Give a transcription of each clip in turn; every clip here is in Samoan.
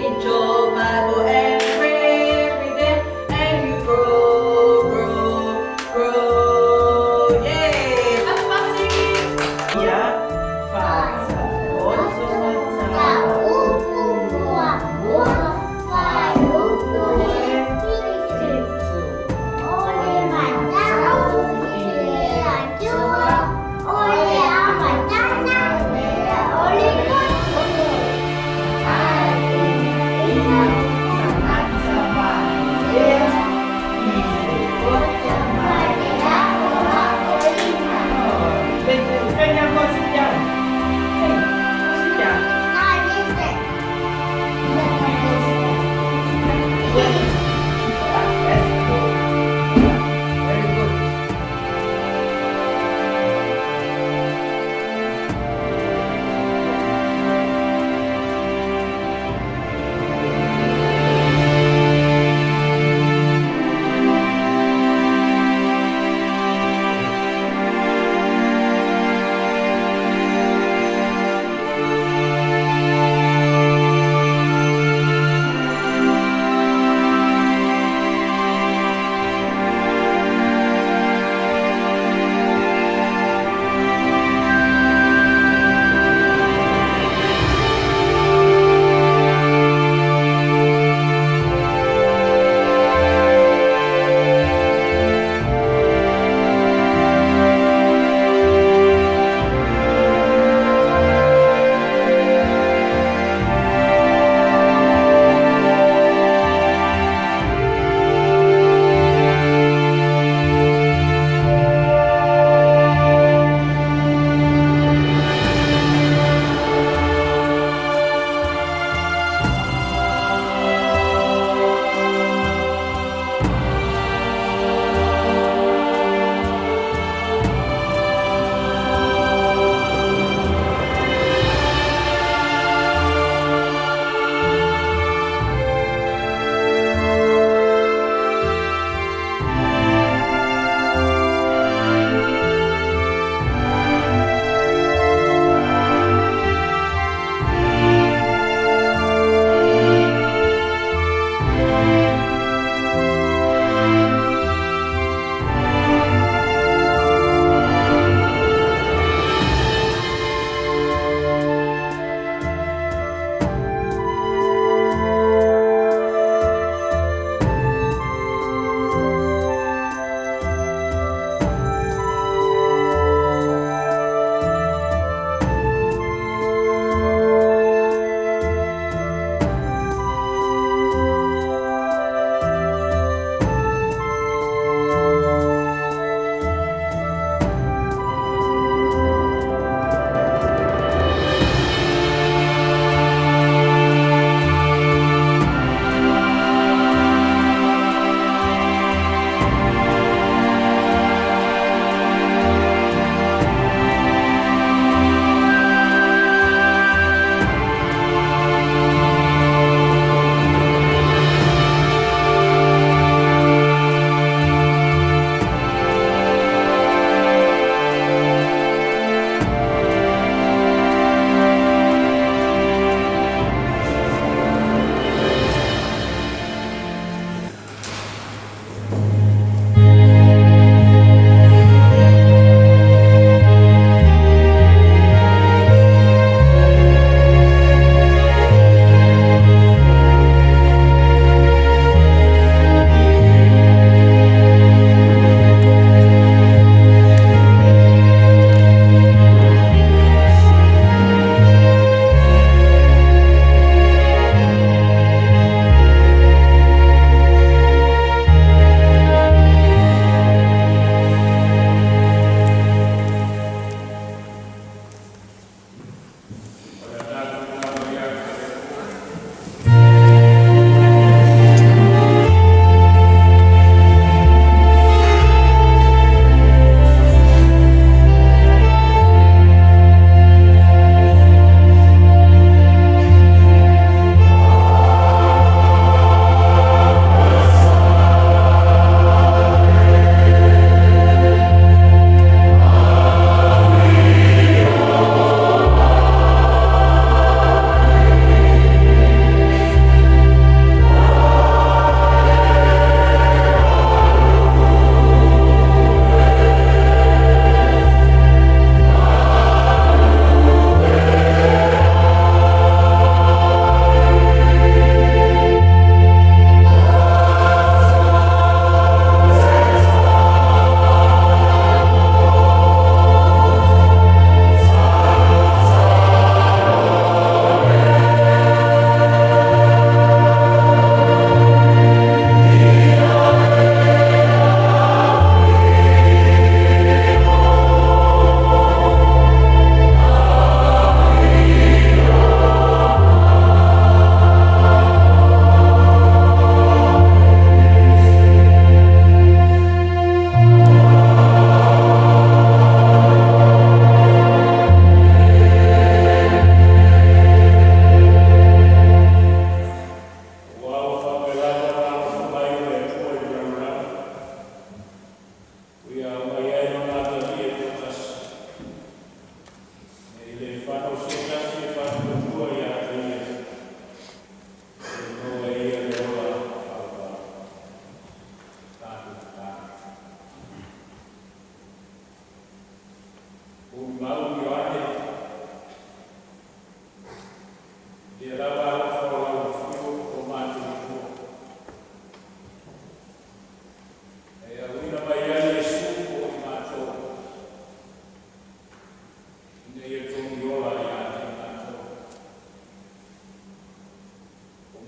Read your Bible and pray every day, and you grow, grow, grow. Yay! 拍拍一、发财，我做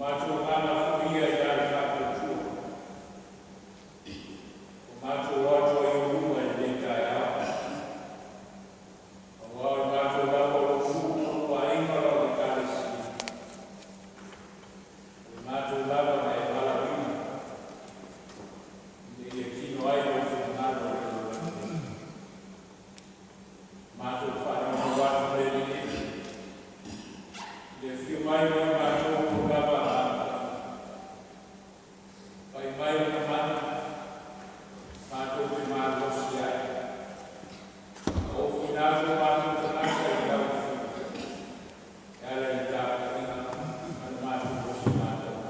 Matou agaga foi ia ia le faatuatua, ua matou o atu ai i ou luma i lenei taeao, auā o i matou lava o lou nuu ma lou aiga, o lau Ekalesia. O i matou lava na e valaauina ina ia tino ai lou finagalo i le lalolagi nei. Matou faanomano atu le Alii i le afio mai o i matou i lou lava alaalafaga. Fai mai lona mana matou te malolosi ai. Ofuina atu o matou tagata i tauafiga e ala i le tapuaiga a le matou uso mataua.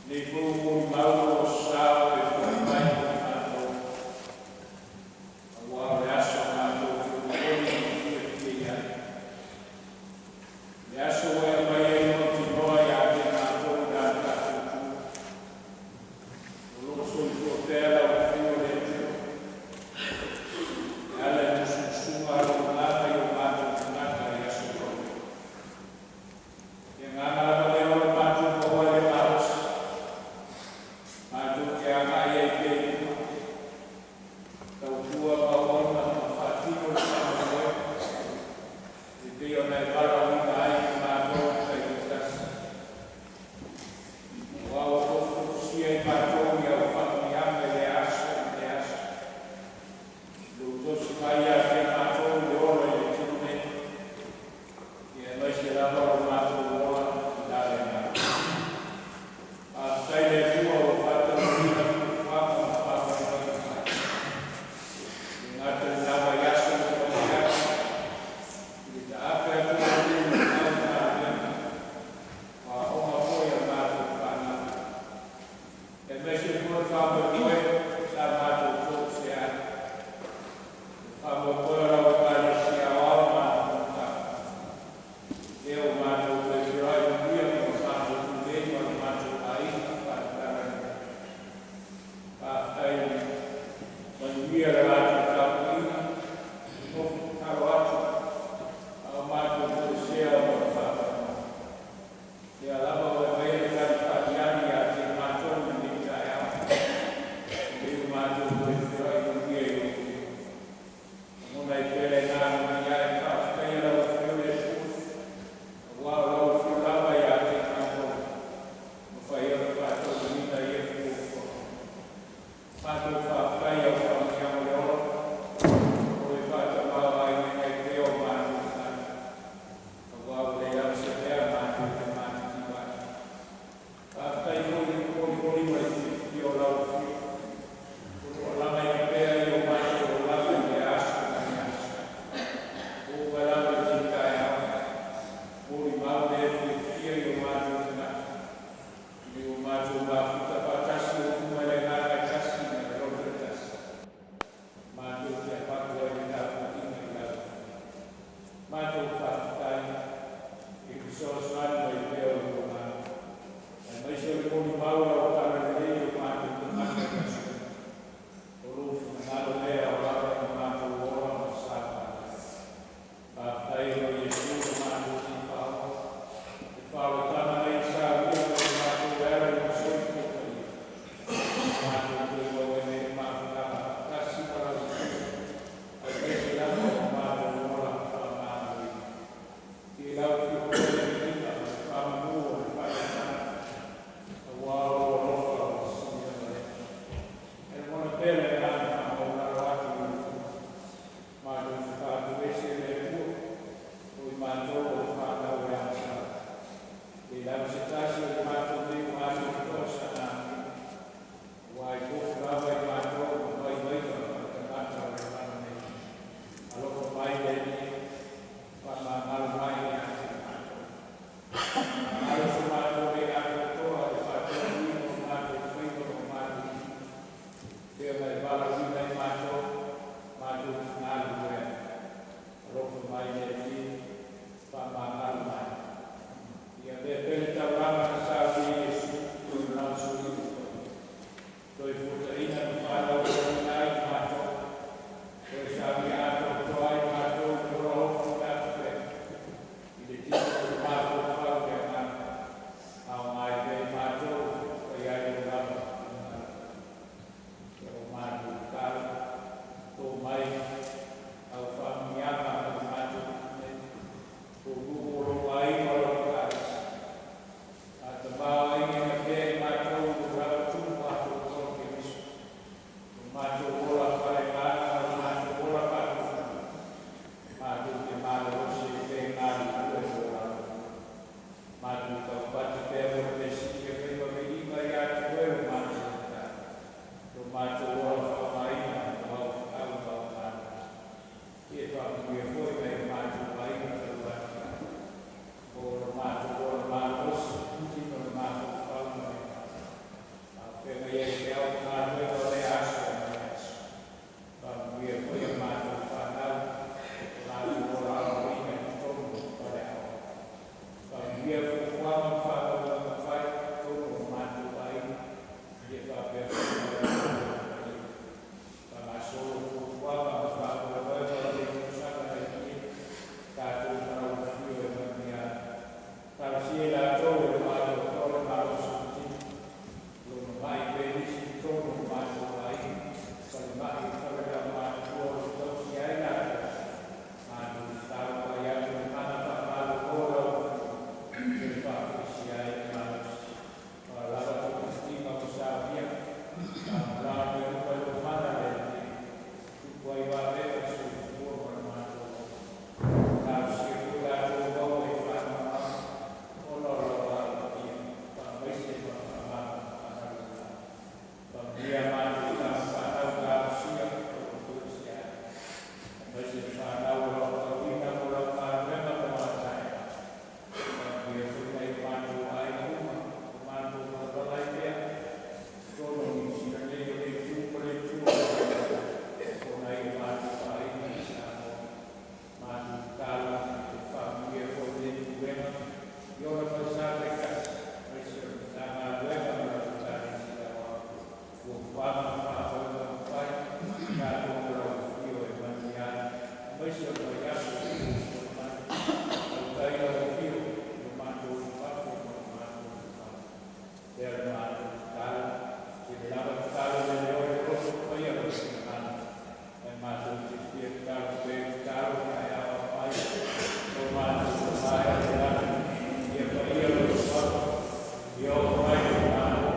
Lenei foi ua molimau lou sao e foai mai mo i matou, auā o le aso matou te olioli ma fiafia ai. Le aso ua e aumai ai mautinoa ia te matou i la tatou tu. O lo o soifua pea lau afio le Atua. E ala i musumusuga a lou Agaga i o matou tagata i aso ua. Le agaga lava lea o le matou maua ai le malosi. Matou te agai ai pea i luma. Tautua ma auauna ma faatino le faamoemoe. E pei ona e valaauina ai i matou taitoatasi. Aua ua tofutofusia i matou i au faamanuiaga i lea aso ma lea aso. Lou tosi mai ia te matou le ola i le tino nei. Ia aemaise lava lo matou ola i la le agaga. Faafetai le Atua ua faataunuuina fuafuaga ma faamoemoega fai. E gata i lena vaiaso ua tuanai atu, i le taape atu o le au galuega, o aoga foi a matou fanau. Aemaise foi o le faamoemoe sa matou toesea ai. Le faamoemoe o lau Ekalesia Aoao ma ana fonotaga. Lea ua matou toe feiloai manuia ma le matou pulei ma le matou aiga faale-Talalelei. Faafetai manuia le latou tapuaiga, nofo tatalo atu, a o matou toesea ona o le faamoemoe. Lea lava ua e aumaia le tali faaaliali ia te matou i lenei taeao. Lenei ua matou toe feiloai manuia i lou afio. Lagona ai pea le agaga mai e faafetaia lau afio le Atua. Aua o lau afio lava ia te matou. Mafai ai ona faataunuuina ia fuafuaga. Matou faafetai i au faamanuiaga o le ola. O e faatamaoaigaina ai pea o matou tagata. Aua ua leai lava se mea matou te matitiva ai. Faafetai foi i le olioli ma le fiafia o lau afio. O lo o alagaina pea i o matou olaga i lea aso ma lea aso. Oo mai lava i lenei taeao. Molimau le fiafia i o matou tagata. Ina ua matou mafuta faatasi o uma i le agaga e tasi ma le loto e tasi. Matou te apatu ai le tapuaiga i lau afio. Matou faafetai e fesoasoani mai pea o lou agaga. Aemaise o le molimau o lau talalelei i o matou tagata i aso uma. O lou finagalo lea o lava i matou ola ma saogalemu. Faafetai o Iesu le matou Alii Faaola. Le faaolataga nei sa uia mo le matou e ala i lona soifua. Lea le matou tatalo, tele lava tatalo le leo i le loto paia o le finagalo, ae matou te fia tatalo pea i tatalo ae aoao mai o matou Tama e i le lagi, ia paia lou suafa, ia oo mai lou Malo,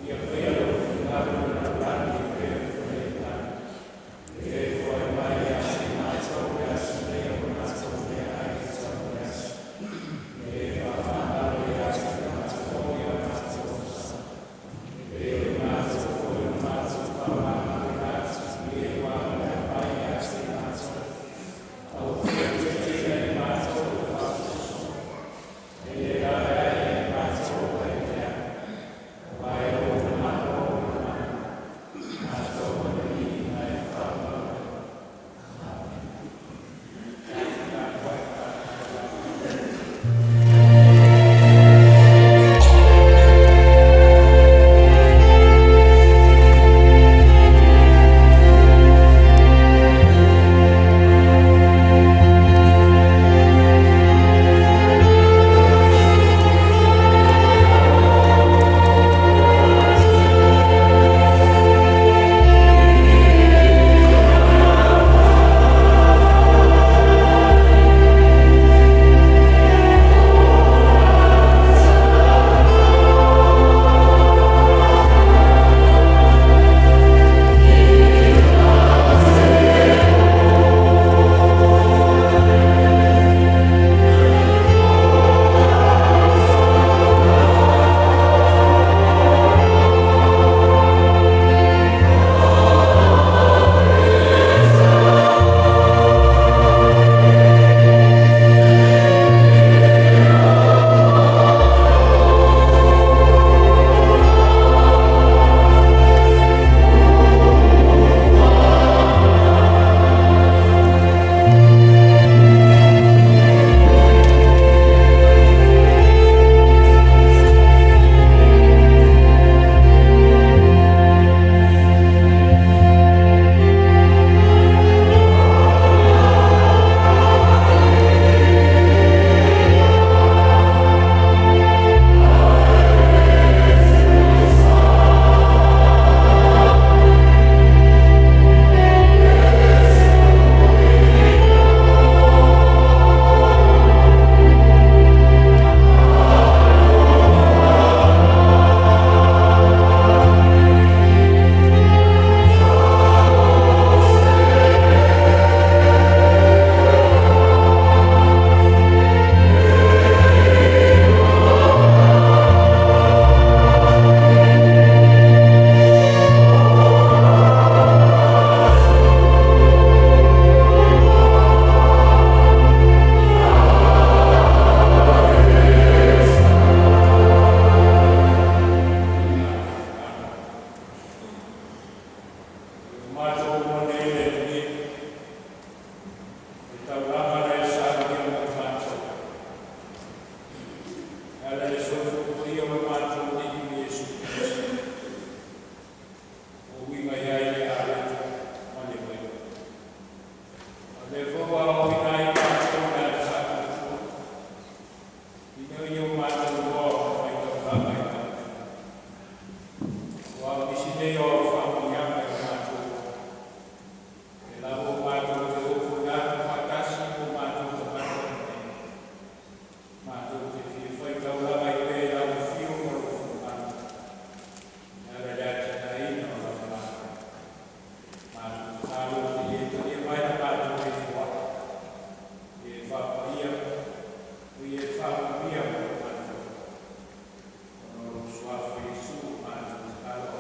ia faia lou finagalo i le lalolagi e pei ona faia i le lagi. E foai mai ia te matou le aso nei o le matou meaai i sau le aso. E faamagalo ia te matou ia matou sa. E pei ona matou foi na matou faamagaloina atu i e ua agalea mai ia te matou. Aua te taitai i matou i le faasoasoa. E le laveai ia i matou mai le leaga. Aua e ou le Malo o le mana. Matou o le viiga e faamau. Amene. Tatou Matou uma nei le alii, le taulaga na e saunia mo i matou. E ala i le soifua paia o lo matou Alii Iesu Keriso. Ua uiga i ai le aloto ma le vaivai. A o lea foi ua aoaoina ai matou i le ata faatuatua, ina ia o matou iloa ona faitaulaga i lau Afioga. Aua o nisi nei o au faamanuiaga i lo matou ola. O lea lava ua matou toe ofoina atu faatasi ma o matou tagata lenei. Matou te fia faitaulaga ai pea i lau afio ma lou finagalo. E ala i le atinaeina o lau Malo. Matou tatalo se i e talia mai la matou nofoa'i. Ia e faapaia, ia e faamanuia mo i matou. Ona o lou suafa Iesu matou tatalo.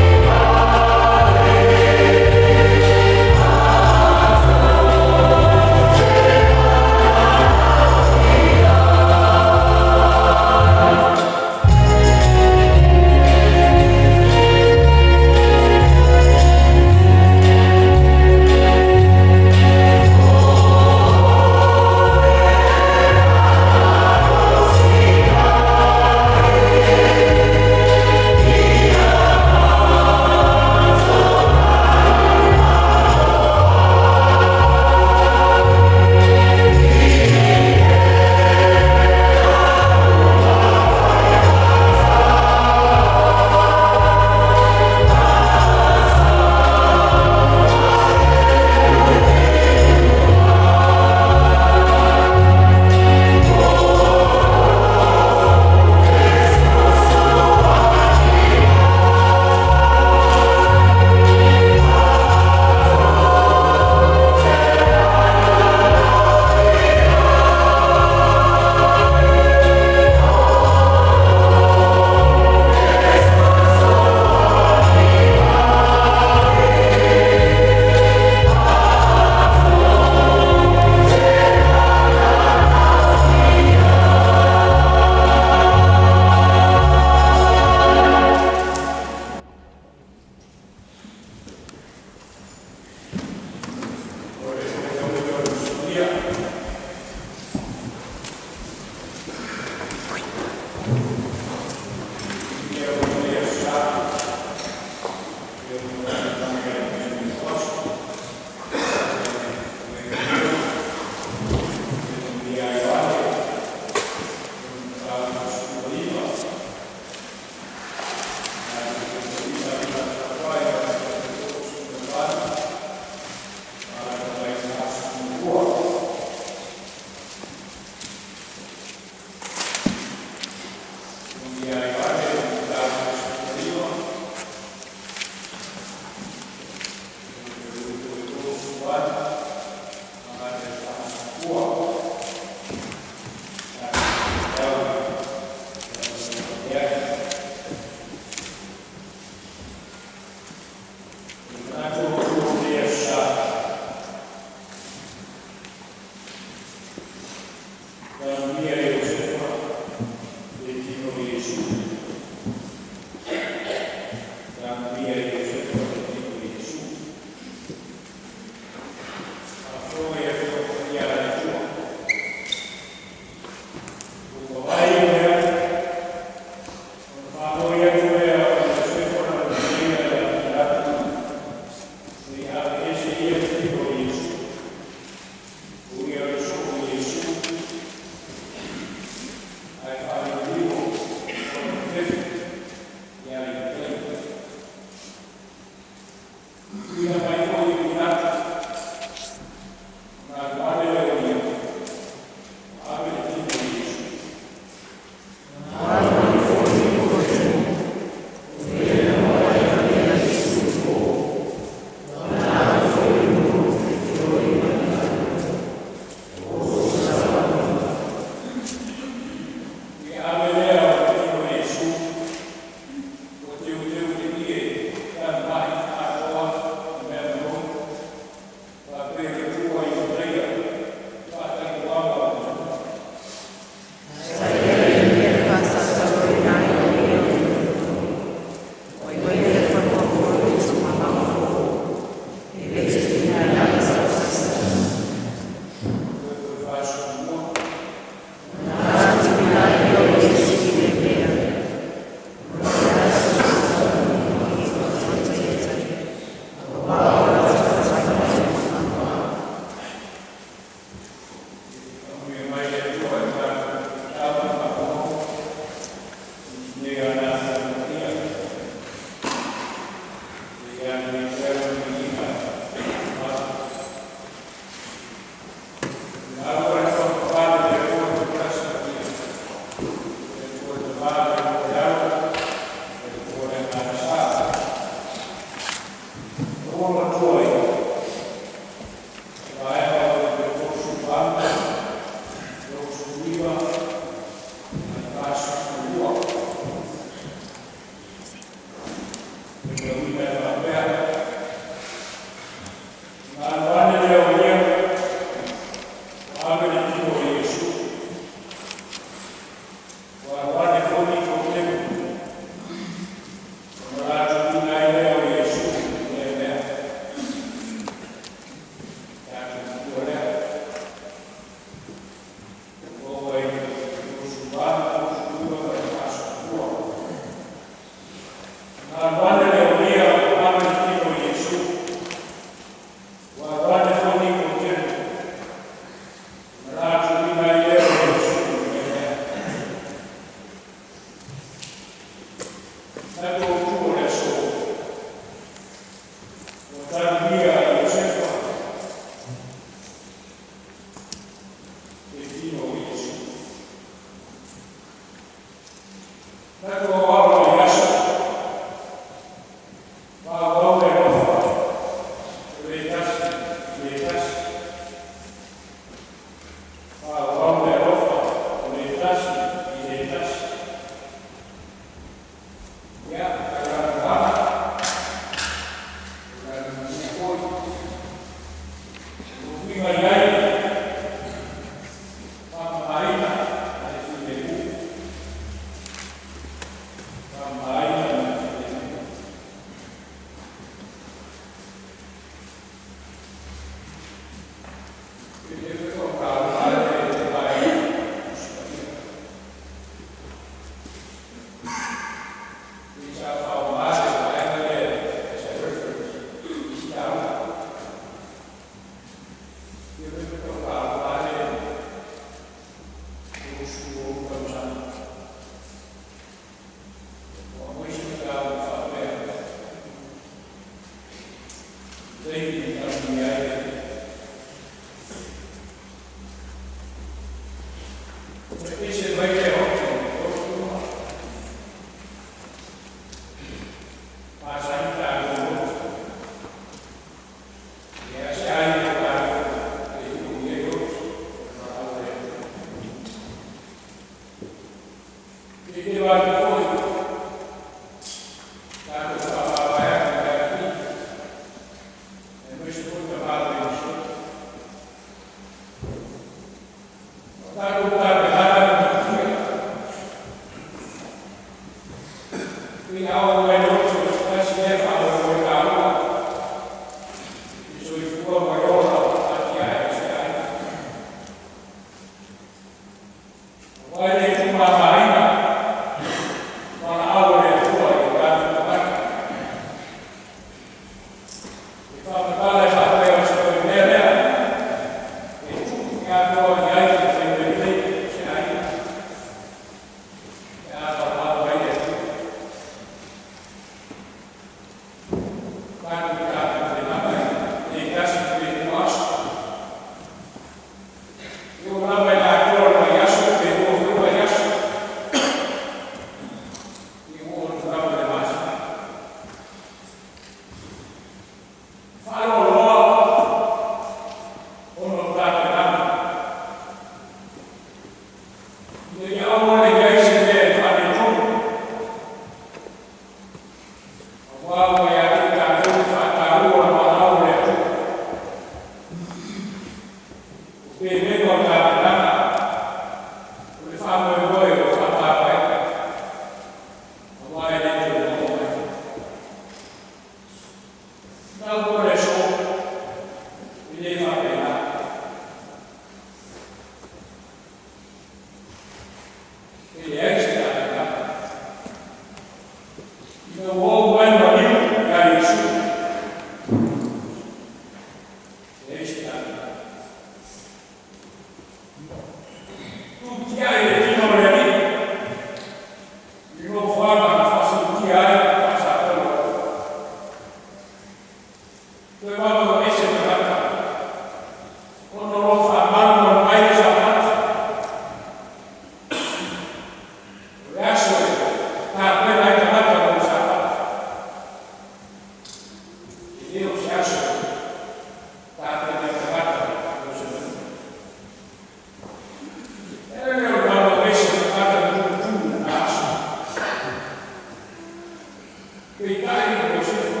Iosefa.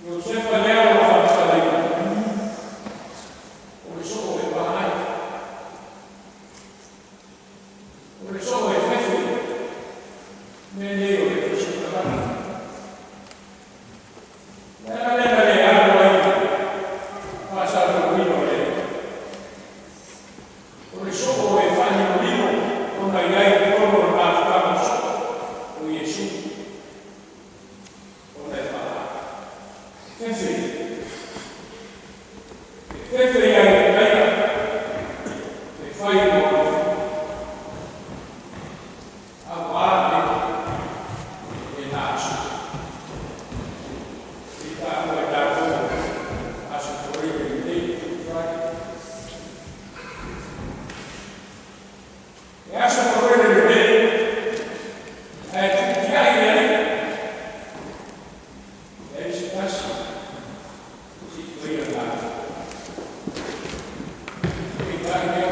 Iosefa lea o lo faamatalaina, o le soo e pagai, o le soo e fefe, mea nei o le fesotalagi. Le ala lea na le alu ai faasalalauina o le o le soo e faalinolino ona i ai totonu o le mafutaga soo o Iesu ona e pagai. Fefe, e fefe ia i le taia, e fai mo le auā le e na aso. I taua e tatou aso Faraile lenei, Good Friday. E aso Faraile lenei, ae tuutiai le Alii. E se tasi, si faia la. Peitai lea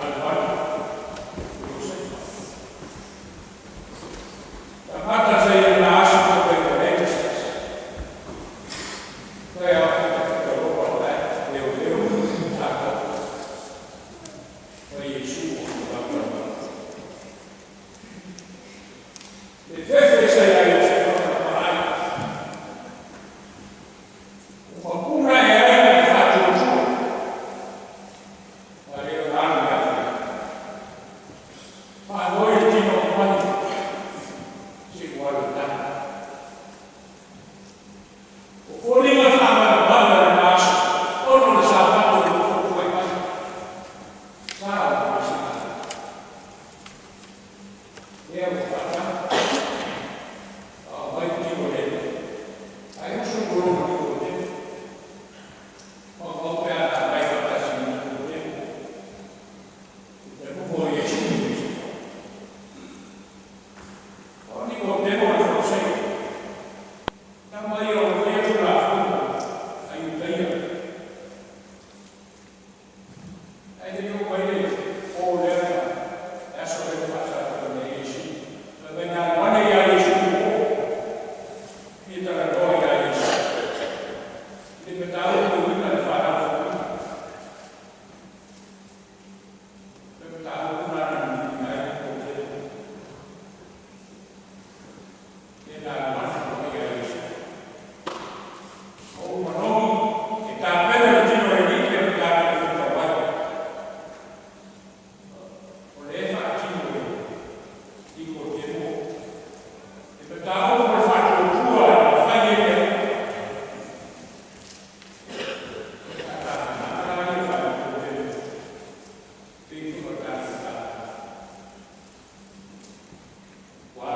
alualu, Iosefa. Tamata sa ia na aso ka pai o le se tasi. Kai a fita loa lai, leo leo, sa tau. Ma Iesu o le lava. Le fefe sa ia Iosefa na paai. O mapuna e ai na te whaatuatua. A leo nālu ia whai. Whaanoi le tino o mai. Se ua le tani. O foliga whaamana le na aso. Ono le sa mato le fofu ai mai. Sa o le sa. Ea ua whaatana. A o mai tino le. Ai usu koro ni o te. Ma mau pea a mai whatasi ni o te. Te nuho i Iesu i Iesu. O ni o te mo le whausei. Tama ia o whai atu la whanau. Ai utaia. Ai te o mai le o lea e aso le whasa o le Iesu. Ma mai nā wane ia Iesu i o. Fia tara roa ia Iesu. Le matau o wina le whanau whanau. Le matau o nā nā ni ai o te. E nā wane o ia Iesu. O manogi, e tāpena le tino e ni pe tāpena whita wai. O le e whaatino e i ko te mo. E matau o le whaatuatua e whai e le. Ana i whaatu te mo. Te i tua tāpena. Wā.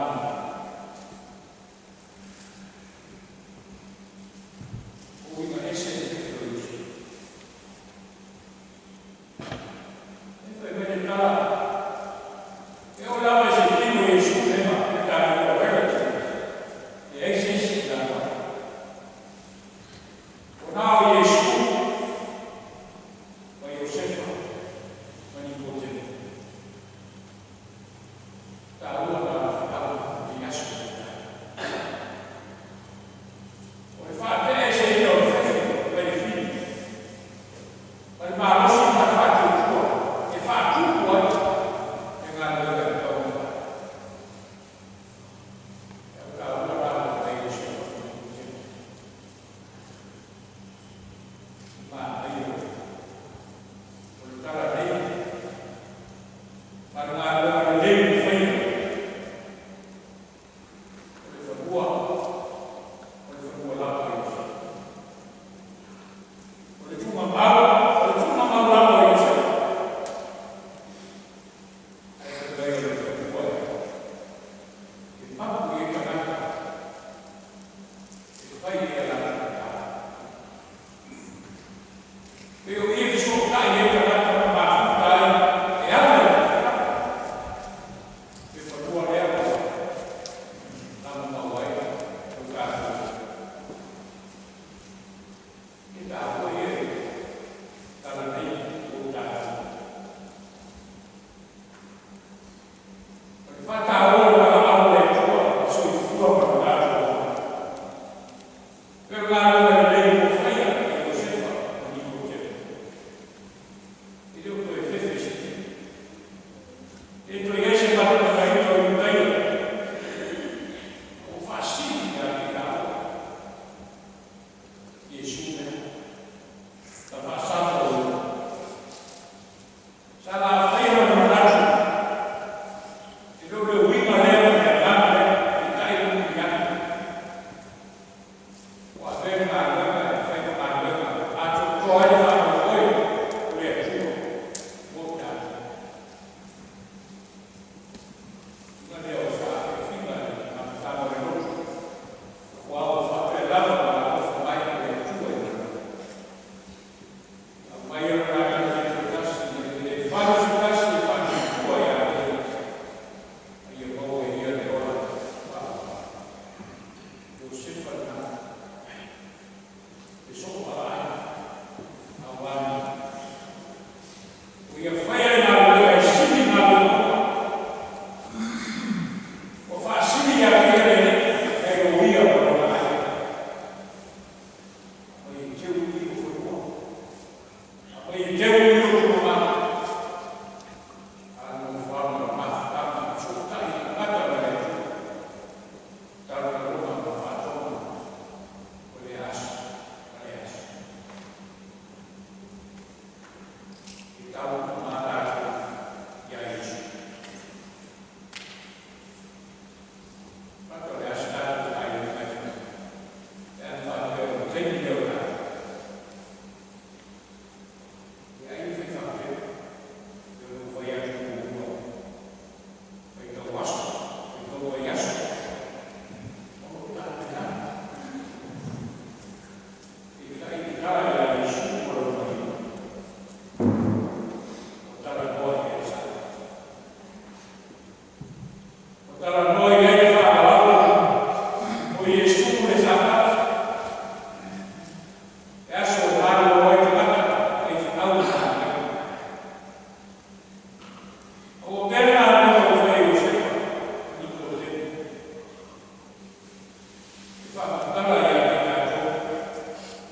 Faamatala ia te tatou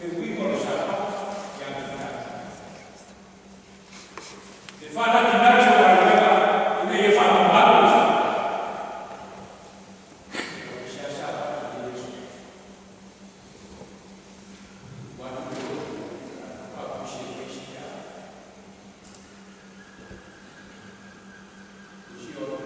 le uiga o le Sapati ia te tatou. Le faanatinati o galuega ina ia faamamalu le Sapati. O se Sapati o Iesu. Ua atu le loto, faapusi e fai se a. Isi o lo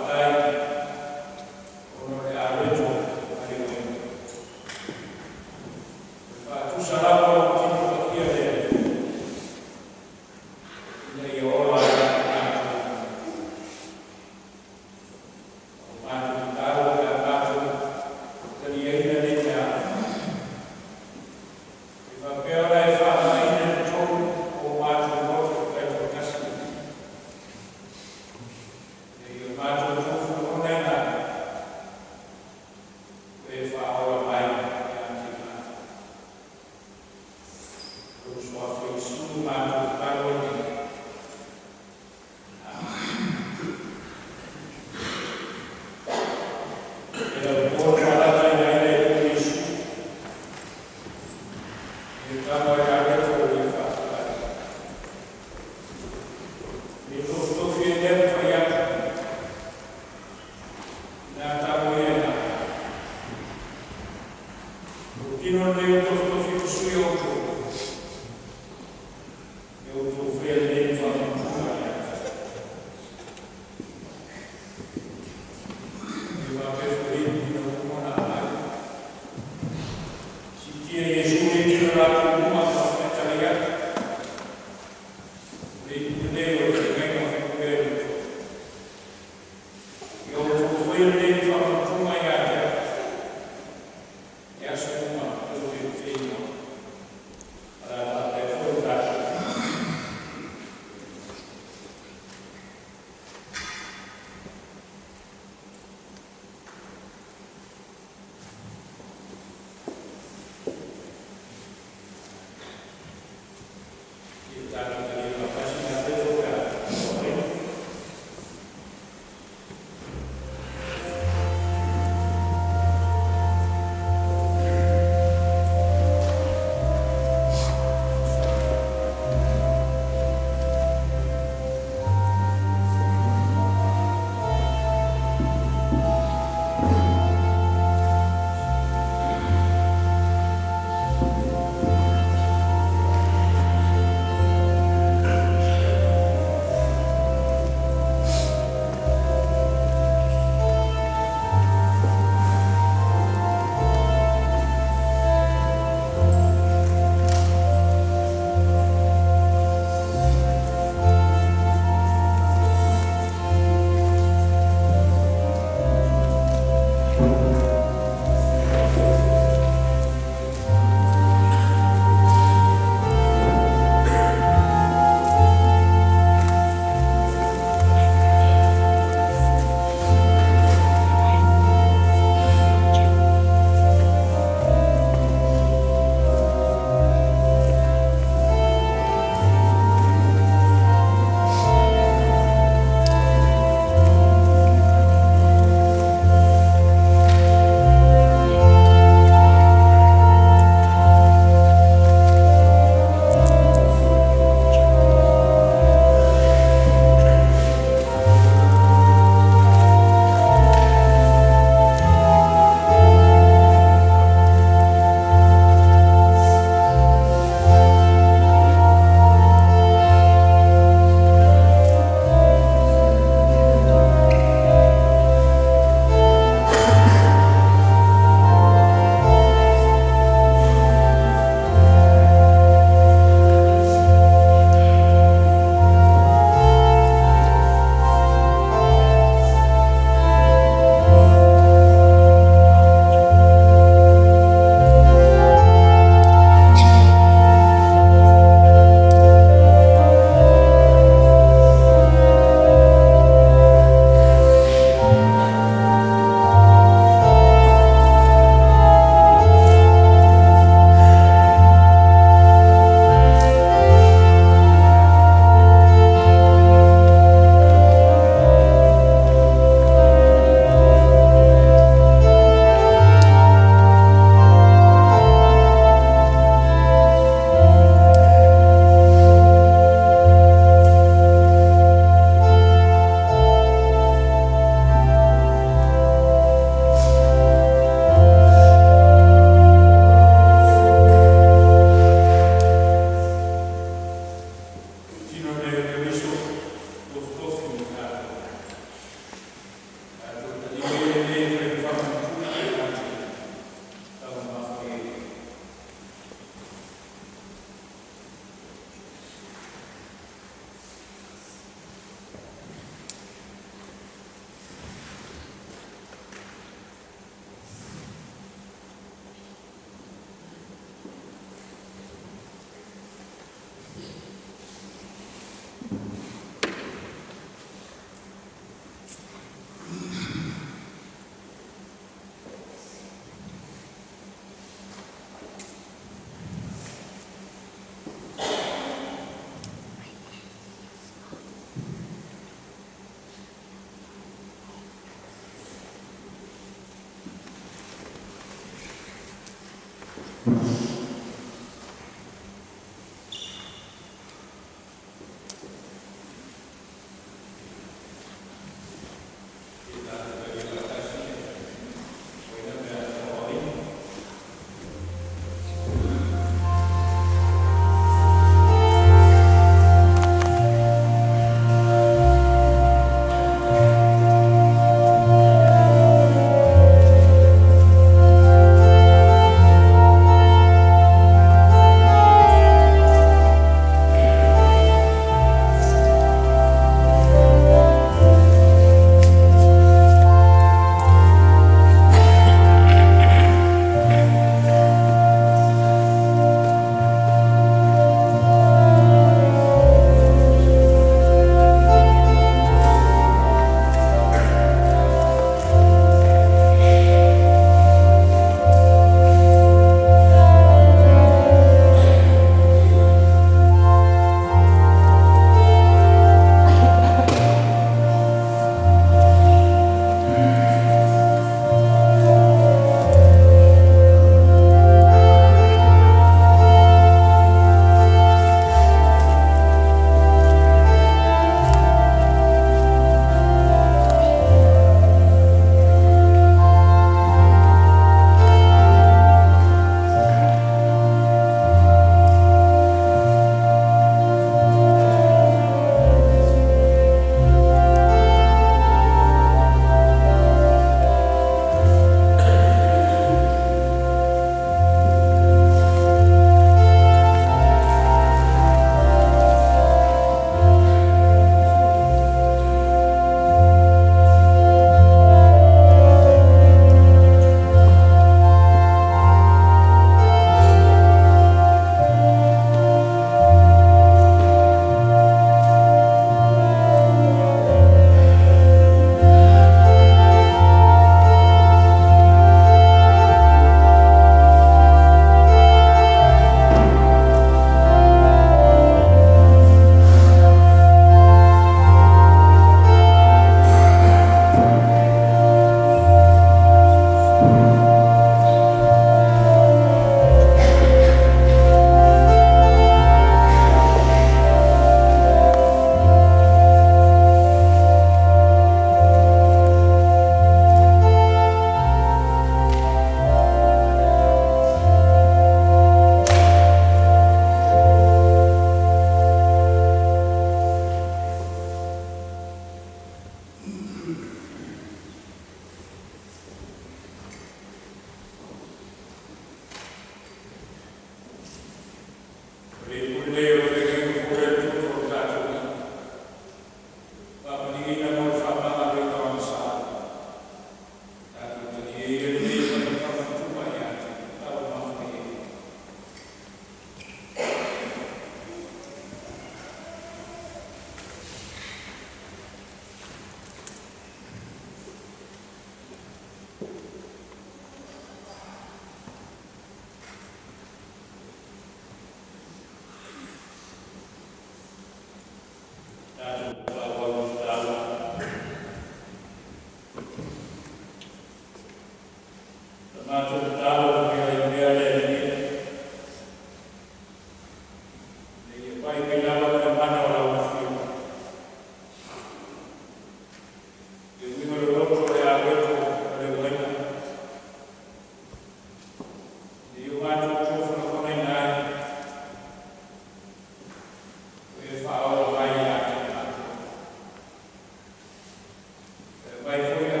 Fai mai foi le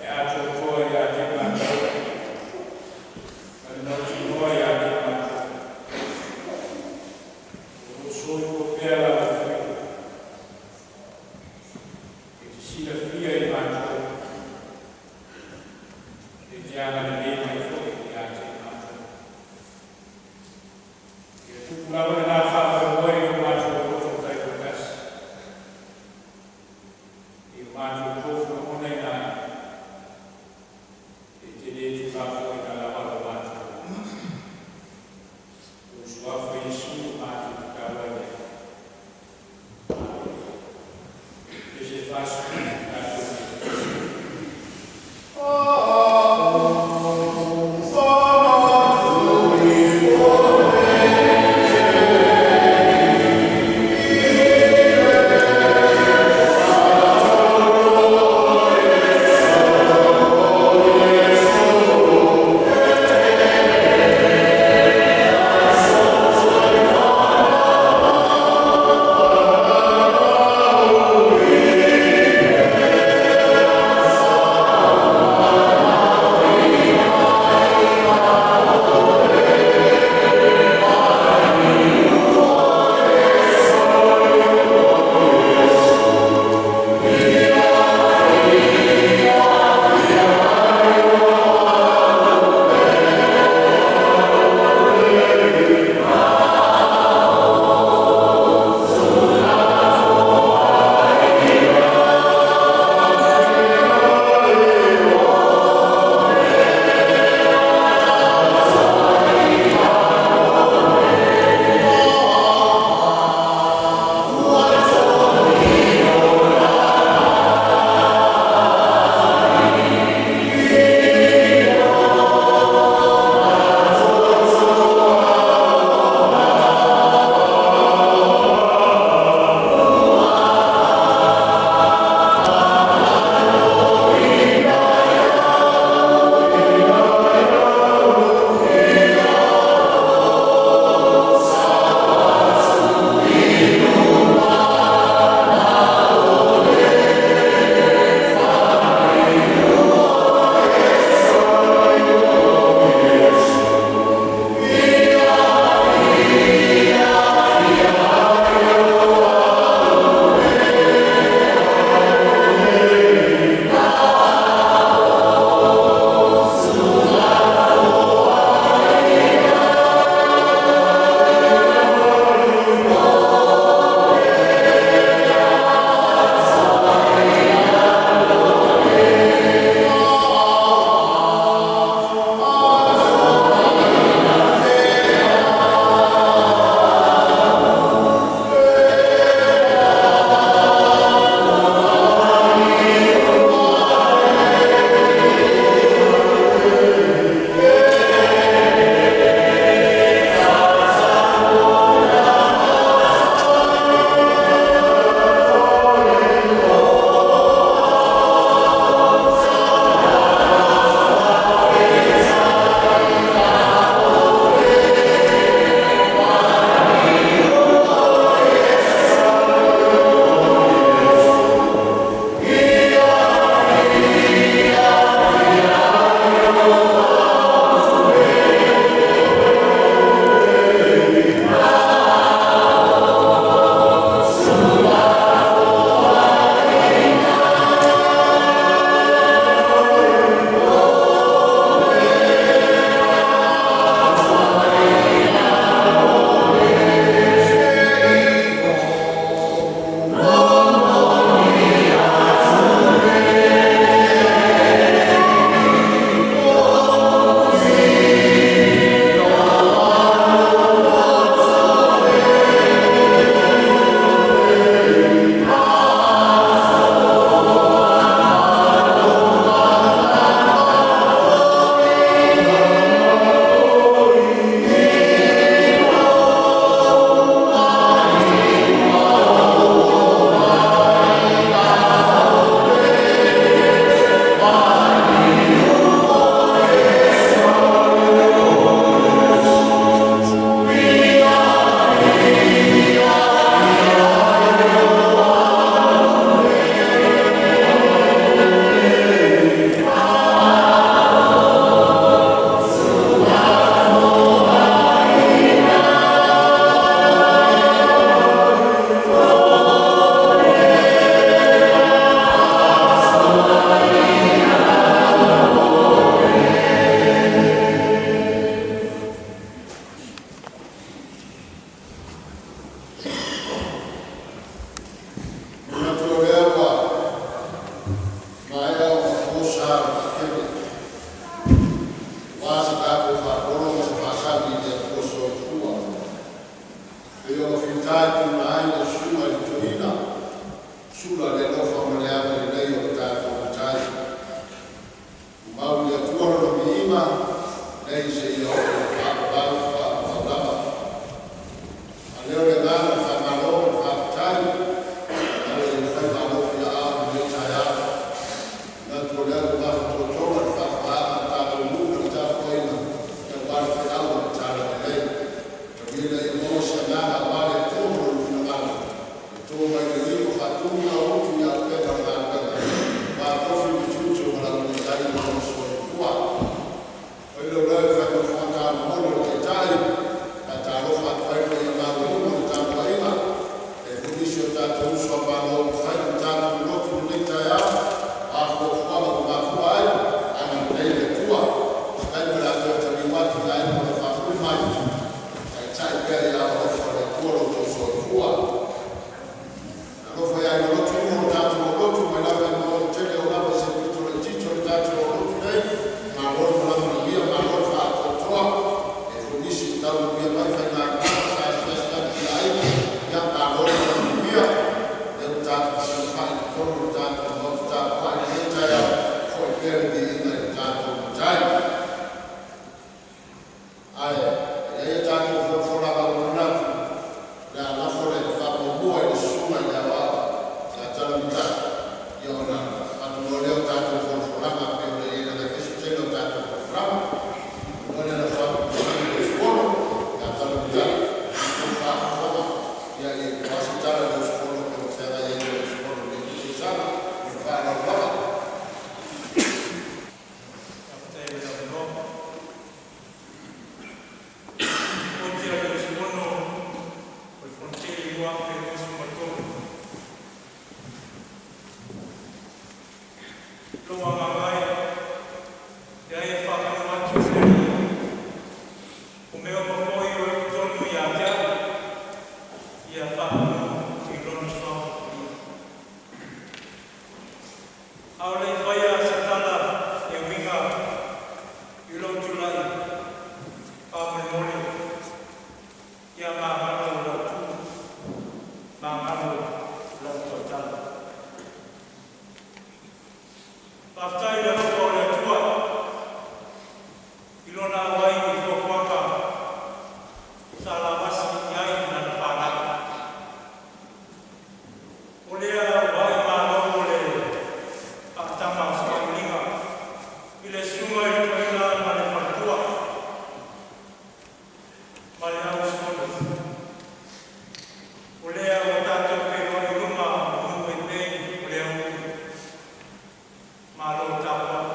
e atoatoa ia te matou, ma le mautinoa ia te matou, o lo o soifua pea lau Afioga, e te silafia i matou, e te agalelei mai foi ia te matou. Ia tupu lava lena faamoemoe i o matou loto taitoatasi, i o matou tofu lagonaina ai, e te le tuulafoaiina lava lo matou. O suafa Iesu matou tatalo ai nei. Amene. E se fasi tatou. Lou agaga e leai e faamanu atu i le Alii, o mea uma foi o i totonu ia te au, ia faamanu i Lona Suafa Paia. A o le i faia se tala e uiga i lou tulai faamolemole ia magalo lau tu, magalo lau tautala. Faafetai i le alofa o le Atua i lona auai i fuafuaga sa lavasi i ai lana fanau. O lea ua aemalo le faatama suailiga i le susuga i le toeaina ma le faletua ma le auusufono. O lea ua tatou feiloai i luma o nuu e pei o le aouli. Malo tapuai.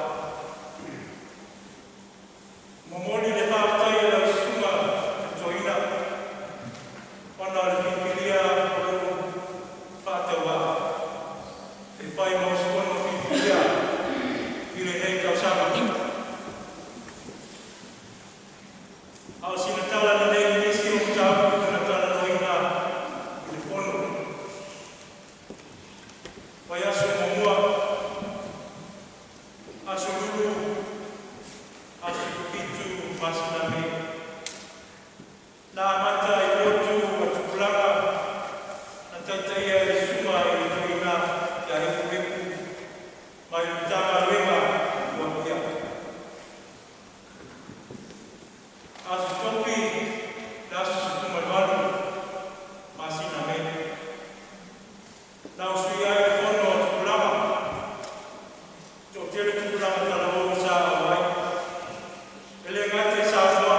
Momoli le faafetai i lau susuga i le toeaina ona o le filifilia o lou faatauvaa e fai ma usufono filifilia i lenei tausaga. A o sina tala lelei i nisi o mataupu na talanoaina i le fono. Vaiaso muamua, aso Lulu, aso 7 masina Me. Na amata i lotu a tupulaga na taitaia e le susuga i le toeaina ia Efu mai le Matagaluega o Apia. Aso Tofi, le aso 18 masina Me. Na usuia ai le fono a tupulaga, toatele tupulaga talavou sa auai. E le gata i Samoa,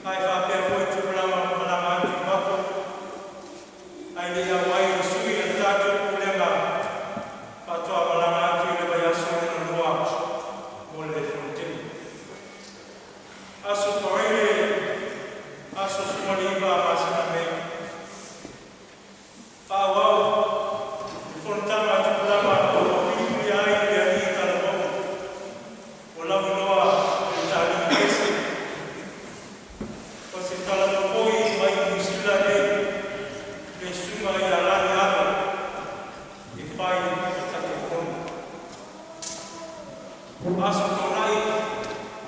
ae faapea foi tupulaga malaga atu i fafo, ae le i auai le sui a le tatou pulega faatoa malaga atu i le vaiaso lona lua mo le fonotele. Aso Faraile, aso 19 masina Me. Faaauau le fonotaga a tupulaga ua filifilia ai le alii talavou ua lauiloa i le taaliga pese. O se talavou foi mai Niu Sila nei, le susuga ia Lani Alo e fai ma Taitaifono. Aso Toonai,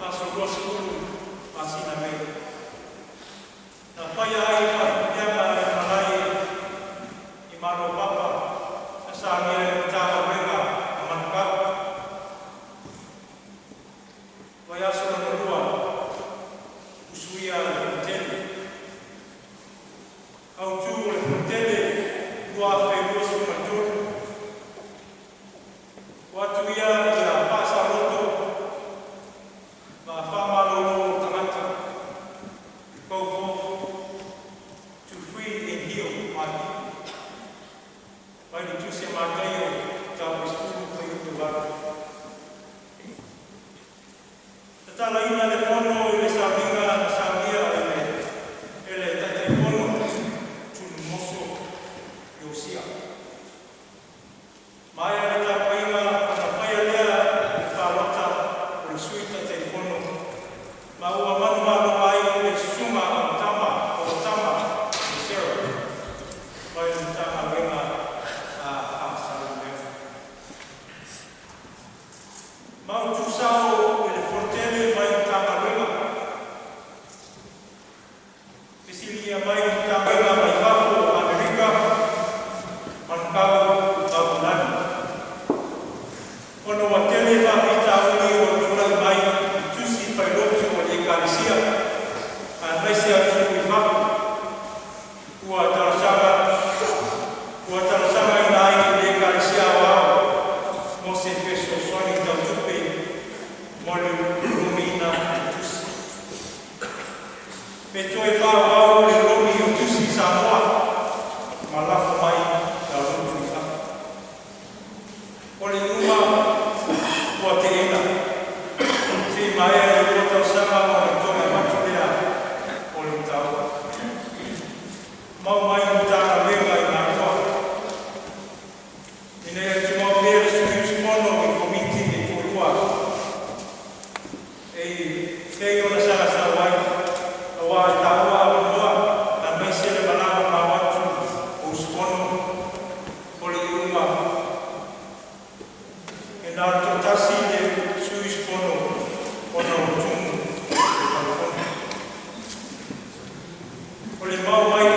aso 20 masina Me. Na faia ai faafitaga e malae i Malopapa na saunia e le Matagaluega a Manukau. Vaiaso lona lua, usuia le fonotele. Autū o le fonotele 2023. O atu ia ia faasaoloto ma faamalōlō tagata. Go forth to free and heal my people. Mai le tusi a Mataio, mataupu 10, fuaiupu 8. Tatalaina le fono i le sauniga na saunia e le Taitaifono Tunumoso Iosia. Maea le tapuaiga ona faia lea le palota o le sui Taitaifono ma ua manumalo ai le susuga a Tama Sarah mai le Matagaluega a Faasaleleaga. Mautusao i le fonotele mai Matagaluega. Fesiligia mai le Matagaluega mai Fafo o Amerika, Manukau Aupulani. Ona ua tele faafitauli ua tulai mai i tusi failotu o le ekalesia, aemaise atunuu i fafo. Ua talosagaina ai le ekalesia aoao mo se fesoasoani tau tupe mo le lomiina o tusi. Pe toe faaauau le lomi o tusi i Samoa ma lafo mai i lotu i fafo. O le iuga ua teena. Seia maea le 2 tausaga ona toe avatu lea o le mataupu. Mau mai le Matagaluega i Malua. Ina ia tumau pea le sui usufono i E na o le toatasi le sui usufono ona ua tumu le Fale Fono. O le mao mai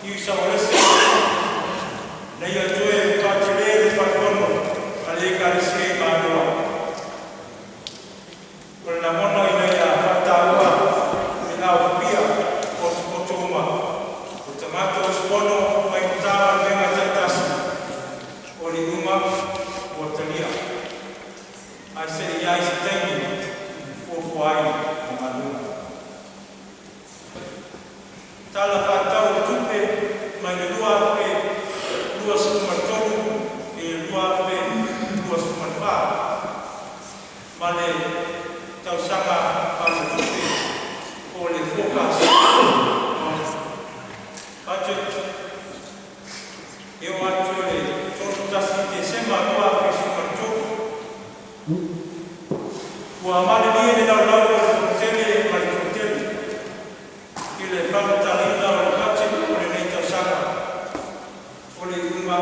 Niusa o Lese, na ia toe faatele le Fale Fono a le Ekalesia i Manoa. O le lagona ina ia faataua le laofia potopoto uma o tagata usufono mai Matagaluega taitasi. O le iuga ua talia, ae se i i ai se taimi e fuafua ai mo galuega. Tala Faatatau o Tupe mai le 2023 i le 2024 ma le tausaga faaletupe po o le forecast of budget e oo atu i le 31 Tesema 2023, ua malilie le Laulau a le Fonotele ma le Toatele i le faamatalaina o le budget o lenei tausaga. O le iuga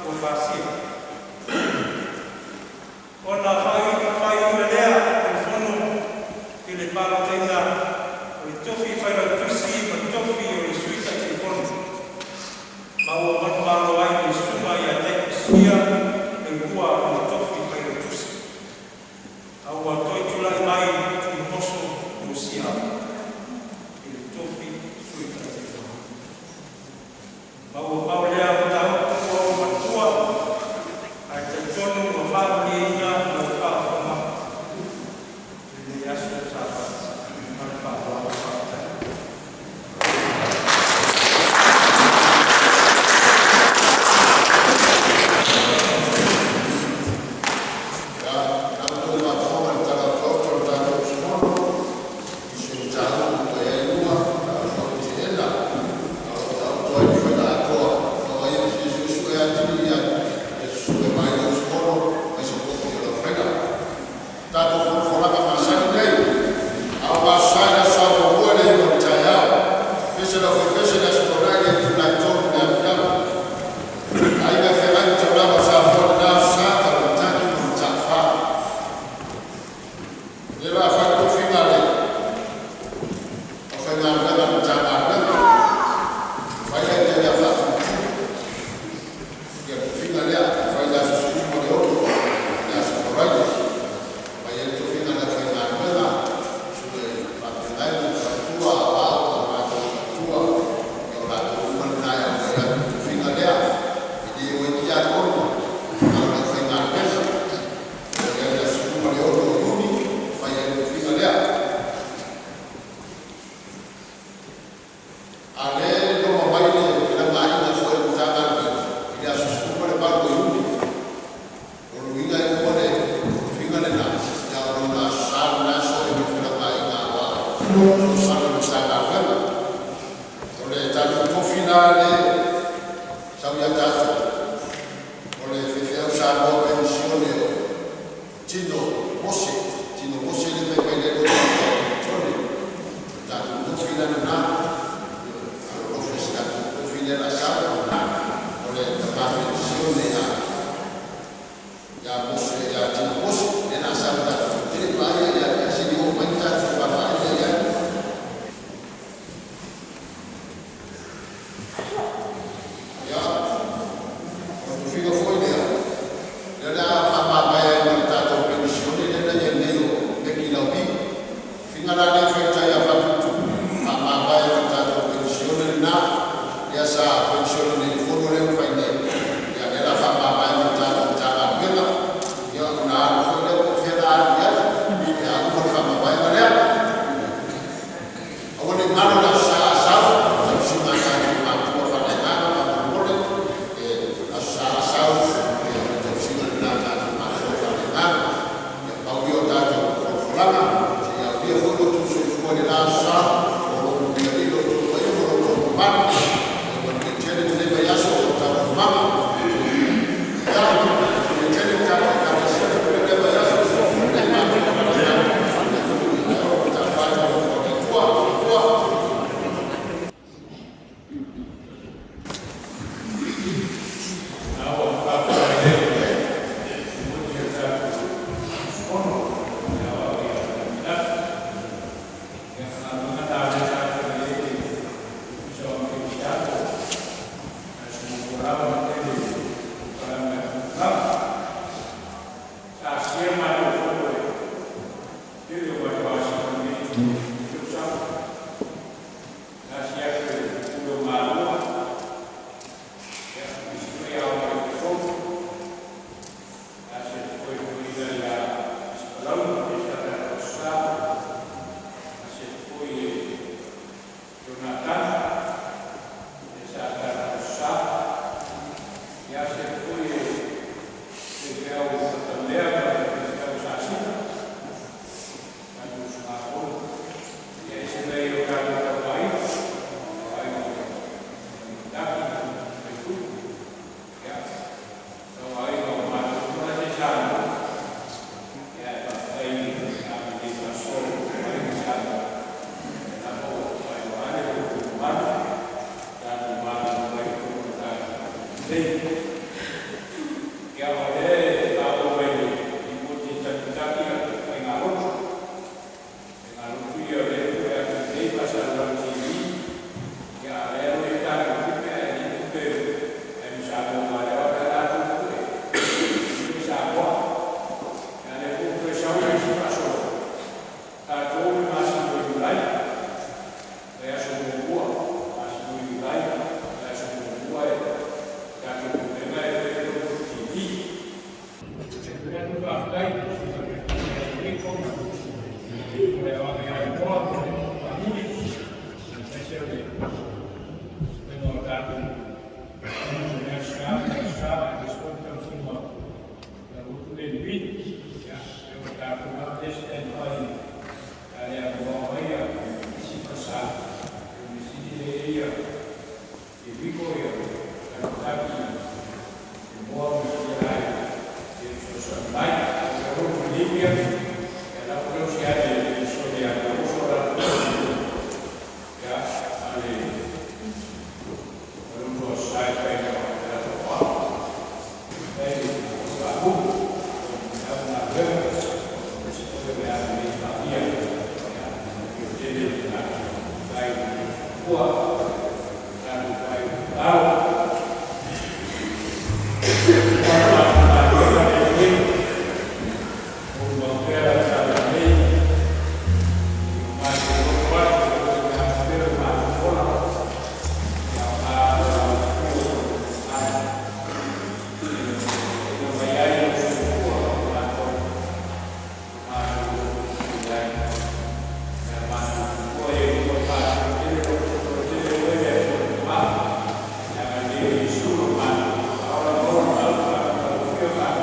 ua pasia. Ona faaiuina lea o le fono i le palotaina o le tofi Failautusi ma le tofi o le Sui Taitaifono, ma ua manumalo ai le Susuga ia Taitusia Leilua i le tofi Failautusi, a ua toe tulai mai Tuiamoso Iosia i le tofi Sui Taitaifono. Ma ua pau lea o mataupu ua ou manatua, ae talitonu ua faamalieina lau faafofoga i lenei aso Sapati. Ma le faaaloalo, faafetai. Ia, na outou faafofoga i le tala otooto a le tatou usufono i nisi o mataupu ua i ai luga a o foi teena, a o lo o taoto ai le faiga atoa o ai e fia suesue atili ia susue mai le usufono mai se kopi o lau faiga. Tatou folafolaga masani nei a o Aso Sa i le aso Sa muamua i le 9:00 o le taeao, pese le aufaipese i le Aso Toonai i le itula e 3:00 i le afiafi. Aiga e Feagai ma Taulaga o Samoa i lena Aso Sa, Taulamatagi ma Mataafa. O lea o le a fai le tofiga a le aufaigaluega a le Matagaluega, fai lea ia faatumutumutu ia le tofiga lea e fai i le aso 16, le aso Faraile, fai ai le tofiga a le aufaigaluega, susuna i faafeagai ma faletua, aoao ma o latou faletua. Ia o latou uma na e aumai atu le tofiga lea, e le o ai tiakono a o le aufaigaluega. O i ai le aso 16 o Iuni e fai ai le tofiga lea. A lea e loma mai le felagaiga foi a le Matagaluega i le aso 18 o Iuni. O lona uiga e uma le tofiga lena, a o lona aso Sa lena e sosoo ai ma le felagaiga aoao fesoasoani a le Matagaluega. O le tatou tofi la lea e sau ia tatou, o le faifeau Samoa Penisione o Tino Mose, Tino Mose lea e fai mai nei lo Tone. O le tatou tofi la lena, alolofa i si tatou tofi lea o le a sau. O le tama penisione ia Mose, ia Tino Mose, lea o le a sau i tatou tele paia ia sili oo mai tatou vaavaai lea i ai. Ia, o le tofiga foi lea, lea o le a faamavae ai ma le tatou penisione lea na i ai nei o Meki Lauvi. Tofiga la lea e fai tai ia Faatutumutu, faamavae ai ma le tatou penisione lena, lea sa penisione nei i le fono lea na fai nei. Ia lea o le a faamavae ma le tatou Matagaluega. Ia, Thank you.